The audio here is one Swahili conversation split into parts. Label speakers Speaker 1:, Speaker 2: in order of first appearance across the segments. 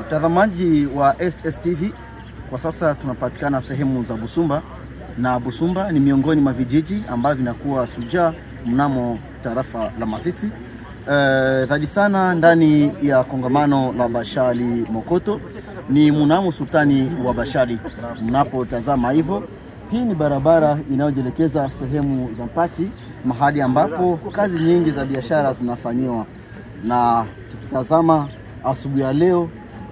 Speaker 1: Mtazamaji wa SSTV, kwa sasa tunapatikana sehemu za Busumba, na Busumba ni miongoni mwa vijiji ambavyo vinakuwa sujaa mnamo tarafa la Masisi. Zaidi sana ndani ya kongamano la Bashali Mokoto ni mnamo sultani wa Bashali. Mnapotazama hivyo, hii ni barabara inayojielekeza sehemu za Mpati, mahali ambapo kazi nyingi za biashara zinafanyiwa. Na tukitazama asubuhi ya leo,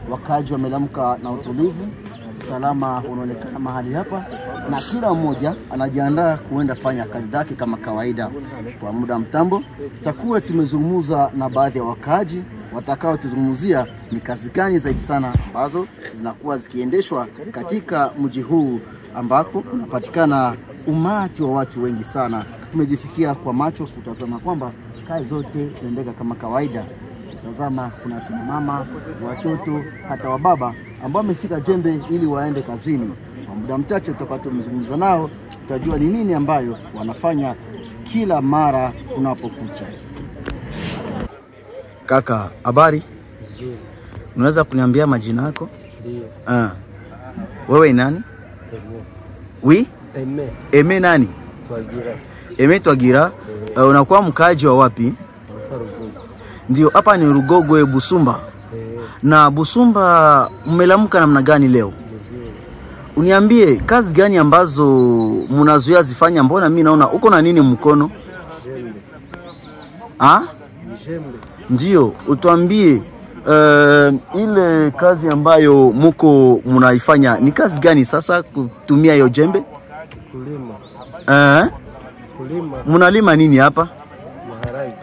Speaker 1: wakaji wamelamka na utulivu, usalama unaonekana mahali hapa, na kila mmoja anajiandaa kuenda fanya kazi zake kama kawaida. Kwa muda mtambo tutakuwa tumezungumza na baadhi ya wakaji watakao tuzungumzia ni kazi gani zaidi sana ambazo zinakuwa zikiendeshwa katika mji huu ambako kunapatikana umati wa watu wengi sana. Tumejifikia kwa macho kutazama kwamba kazi zote zinaendeka kama kawaida. Tazama, kuna kina mama, watoto, hata wababa ambao wameshika jembe ili waende kazini. Kwa muda mchache tutakuwa tumezungumza nao, tutajua ni nini ambayo wanafanya kila mara kunapokucha. Kaka, habari?
Speaker 2: Nzuri.
Speaker 1: Unaweza kuniambia majina yako?
Speaker 2: Ndio.
Speaker 1: Wewe ni nani?
Speaker 2: Eme.
Speaker 1: Oui?
Speaker 2: Eme.
Speaker 1: Eme nani?
Speaker 2: Twagira.
Speaker 1: Eme Twagira. Unakuwa mkaaji wa wapi? Ndio, hapa ni Rugogwe Busumba. Na Busumba mmelamka namna gani leo?
Speaker 2: Nzuri.
Speaker 1: Uniambie kazi gani ambazo mnazoea zifanya? Mbona mimi naona uko na nini mkono?
Speaker 2: Jembe.
Speaker 1: Ah?
Speaker 2: Jembe.
Speaker 1: Ndio, utuambie ile kazi ambayo muko mnaifanya ni kazi gani sasa kutumia hiyo jembe?
Speaker 2: Kulima. Kulima.
Speaker 1: Mnalima nini hapa?
Speaker 2: Maharagi.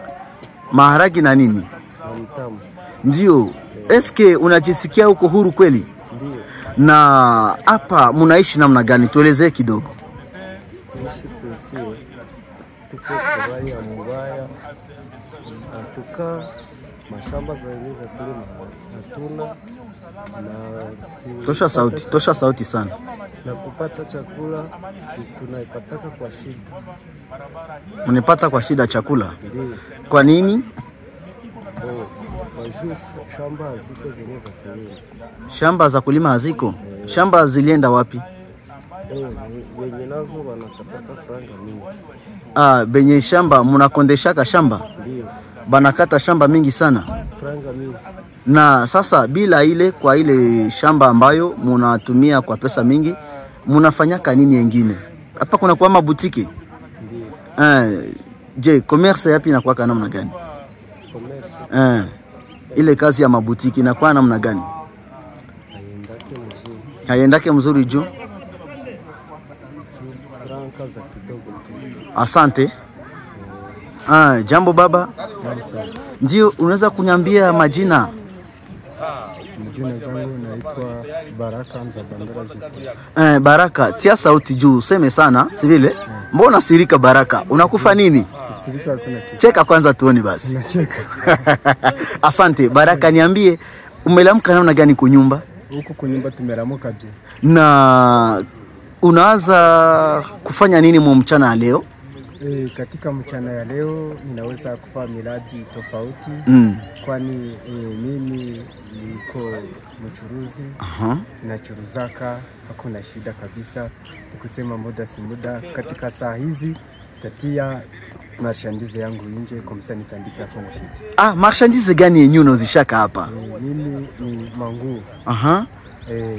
Speaker 1: Maharagi na nini?
Speaker 2: Na mtama.
Speaker 1: Ndio. Eske unajisikia uko huru kweli?
Speaker 2: Ndio.
Speaker 1: Na hapa mnaishi namna gani? Tuelezee kidogo.
Speaker 2: Kuishi kusiwe. Tuko kwa ya mubaya. Atuka mashamba za yenyewe za kulima hatuna, na
Speaker 1: Tosha sauti, tosha sauti sana.
Speaker 2: Na kupata chakula tunaipataka kwa shida.
Speaker 1: Mnipata kwa shida chakula?
Speaker 2: Ndio.
Speaker 1: Kwa nini?
Speaker 2: Kwa juu shamba haziko zenyewe za kulima.
Speaker 1: Shamba za kulima haziko? Shamba zilienda wapi?
Speaker 2: Wenye nazo wanakataka franga mingi.
Speaker 1: Ah, benye shamba mnakondeshaka shamba?
Speaker 2: Ndio.
Speaker 1: Banakata shamba mingi sana.
Speaker 2: Franga mingi.
Speaker 1: Na sasa bila ile kwa ile shamba ambayo munatumia kwa pesa mingi, munafanyaka nini nyingine? Hapa kuna kwa mabutiki.
Speaker 2: Ndio.
Speaker 1: Je, commerce yapi inakuwa namna gani?
Speaker 2: Commerce.
Speaker 1: Ile kazi ya mabutiki inakuwa namna gani?
Speaker 2: Haiendake mzuri.
Speaker 1: Haiendake mzuri juu?
Speaker 2: Franka za kidogo tu.
Speaker 1: Asante. Jambo baba. Ndio, unaweza kuniambia majina?
Speaker 2: Majina zangu naitwa Baraka Nzabandara Justin.
Speaker 1: Baraka, tia sauti juu, useme sana, si vile? Mbona sirika Baraka? Unakufa nini?
Speaker 2: Sirika hakuna kitu.
Speaker 1: Cheka kwanza tuone basi.
Speaker 2: Nacheka.
Speaker 1: Asante Baraka, niambie umelamka namna gani kunyumba?
Speaker 2: Huko kunyumba tumelamuka je.
Speaker 1: Na unaanza kufanya nini mu mchana leo?
Speaker 2: Katika mchana ya leo ninaweza kufanya miradi tofauti. Kwani mimi niko mchuruzi. Nachuruzaka, hakuna shida kabisa. Nikusema muda si muda, katika saa hizi tatia marchandise yangu nje kwa msa nitandika, hakuna shida.
Speaker 1: Ah, marchandise gani yenyewe unazishaka hapa?
Speaker 2: Mimi ni manguo.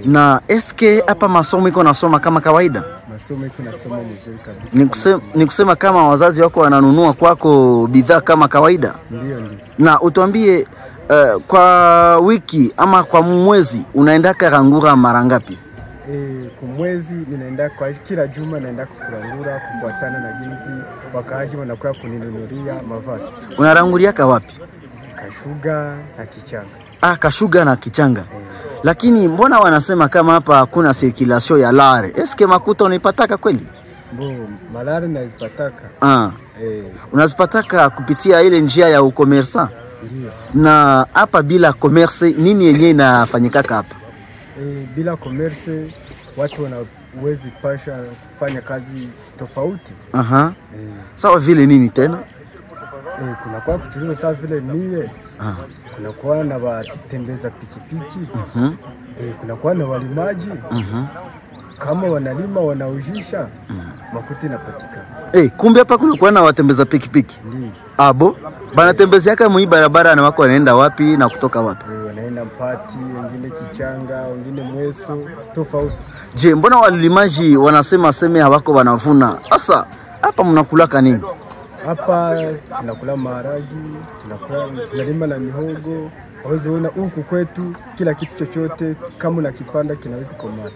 Speaker 1: Na eske hapa masomo iko nasoma kama kawaida?
Speaker 2: Masomo iko nasoma mzuri kabisa.
Speaker 1: Ni kusema kama wazazi wako wananunua kwako bidhaa kama kawaida?
Speaker 2: Ndio, ndio.
Speaker 1: Na utuambie kwa wiki ama kwa mwezi unaenda Rangura mara ngapi?
Speaker 2: Kwa mwezi ninaenda kwa kila juma naenda kurangura kufuatana na jinsi wakaaji wanakuwa kuninunulia mavazi.
Speaker 1: Unaranguriaka wapi?
Speaker 2: Kashuga na Kichanga.
Speaker 1: Ah, Kashuga na Kichanga. Lakini mbona wanasema kama hapa hakuna circulation ya lare? Eske makuta unaipataka kweli?
Speaker 2: Bo, malare nazipataka.
Speaker 1: Unazipataka kupitia ile njia ya ukomersa?
Speaker 2: Ndio.
Speaker 1: Na hapa bila commerce nini yenyewe inafanyikaka hapa?
Speaker 2: Bila commerce watu wanawezi pasha kufanya kazi tofauti.
Speaker 1: Sawa vile nini tena?
Speaker 2: Kuna kwa kuchuruza saa vile mie. Kuna kwa na watembeza pikipiki. Kuna kwa na walimaji. Kama wanalima wanaujisha, makuti inapatikana.
Speaker 1: Kumbe hapa kuna kwa na watembeza pikipiki.
Speaker 2: Ndiyo.
Speaker 1: Abo banatembezeaka mwi barabara na wako wanaenda wapi na kutoka wapi?
Speaker 2: Wanaenda Mpati, wengine Kichanga, wengine Mweso, tofauti.
Speaker 1: Je, mbona walimaji wanasema seme hawako wanavuna? Sasa hapa mnakulaka nini?
Speaker 2: Hapa tunakula maharagi, tunalima na mihogo. Hawezi ona huku kwetu kila kitu chochote kama unakipanda kinaweza komaa.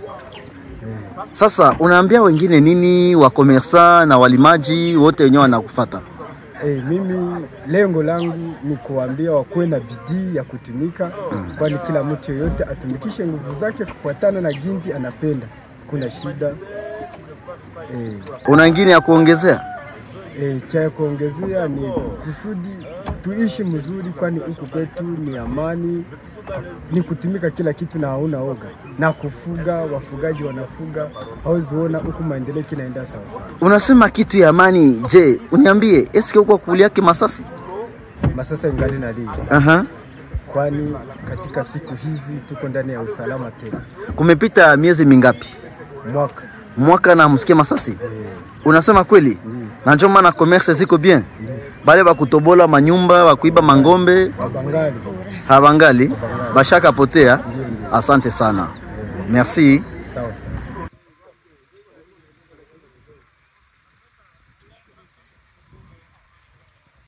Speaker 1: Sasa unaambia wengine nini wa komersa na walimaji wote wenyewe wanakufuata?
Speaker 2: Mimi lengo langu ni kuambia wakuwe na bidii ya kutumika, kwani kila mtu yoyote atumikishe nguvu zake kufuatana na ginzi anapenda. Kuna shida.
Speaker 1: Una ingine ya kuongezea?
Speaker 2: Cha kuongezea ni kusudi tuishi mzuri, kwani huku kwetu ni amani, ni kutumika kila kitu na hauna oga, na kufuga, wafugaji wanafuga, hauwezi ona huku maendeleo kinaenda sawa sawa.
Speaker 1: Unasema kitu ya amani, je, uniambie eske huko kuliake masasi?
Speaker 2: Masasa ingali nalia. Kwani katika siku hizi tuko ndani ya usalama tena.
Speaker 1: Kumepita miezi mingapi?
Speaker 2: Mwaka.
Speaker 1: Mwaka na msikie masasi? Unasema kweli? Na ndio maana commerce ziko bien. Bale bakutobola manyumba, bakuiba mangombe,
Speaker 2: Wabangali.
Speaker 1: Habangali, bashaka potea. Asante sana. Merci.
Speaker 2: Sawa sawa.